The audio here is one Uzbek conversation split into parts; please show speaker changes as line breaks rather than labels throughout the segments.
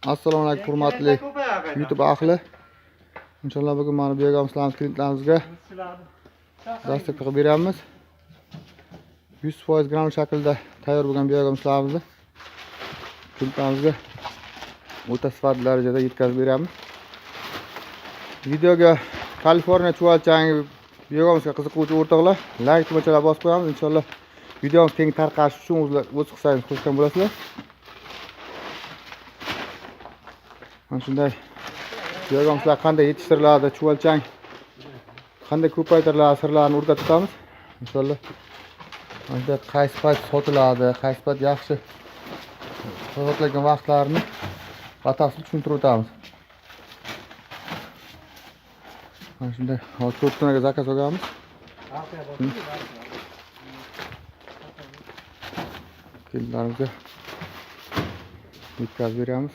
Assalomu alaykum hurmatli YouTube ahli. Inshaalloh bugun mana bu yerga klientlarimizga dastak qilib beramiz. 100% granul shaklida tayyor bo'lgan biogamslarimizni klientlarimizga o'ta sifatli darajada yetkazib beramiz. Videoga Kaliforniya chuvalchangi biogamsga qiziquvchi o'rtoqlar like tugmachalari bosib qo'yamiz. Inshaalloh videomiz keng tarqashi uchun o'zlar o'z hissangizni qo'shgan bo'lasizlar. Mana shunday biogamslar qanday yetishtiriladi, chuvalchang qanday ko'paytiriladi sirlarini o'rgatib o'tamiz. Inshaalloh mana shunday qaysi payt sotiladi, qaysi payt yaxshi sotilgan vaqtlarini batafsil tushuntirib o'tamiz. Mana shunday hozir 4 tonaga zakaz olganmiz. Klientlarimizga yetkazib beramiz.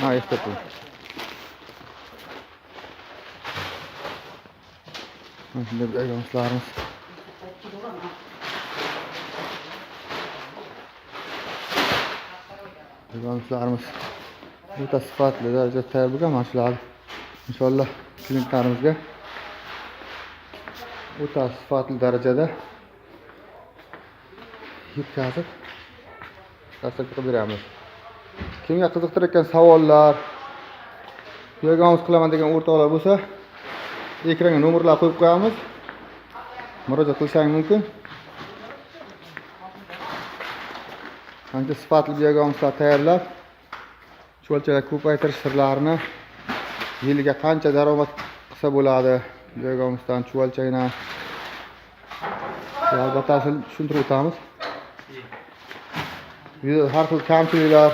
Ha, ehtiyot bo'ling. Mana shunday biogamslarimiz. Biogamslarimiz o'ta sifatli darajada tayyor bo'lgan mana shular. Inshaalloh klientlarimizga o'ta sifatli darajada yetkazib dastak qilib beramiz. Kimga qiziqtirayotgan savollar, biogamuz qilaman degan o'rtoqlar bo'lsa, ekranga nomerlar qo'yib qo'yamiz. Murojaat qilishingiz mumkin. Ancha sifatli biogamuzlar tayyorlab, chuvalchalar ko'paytirish sirlarini, yiliga qancha daromad qilsa bo'ladi biogamuzdan, chuvalchangdan batafsil tushuntirib o'tamiz. Video har xil kamchiliklar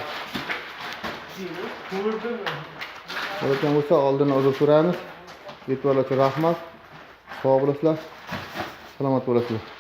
bo'lgan bo'lsa, oldindan uzr so'raymiz. E'tiborlar uchun rahmat. Sog' bo'lasizlar, salomat bo'lasizlar.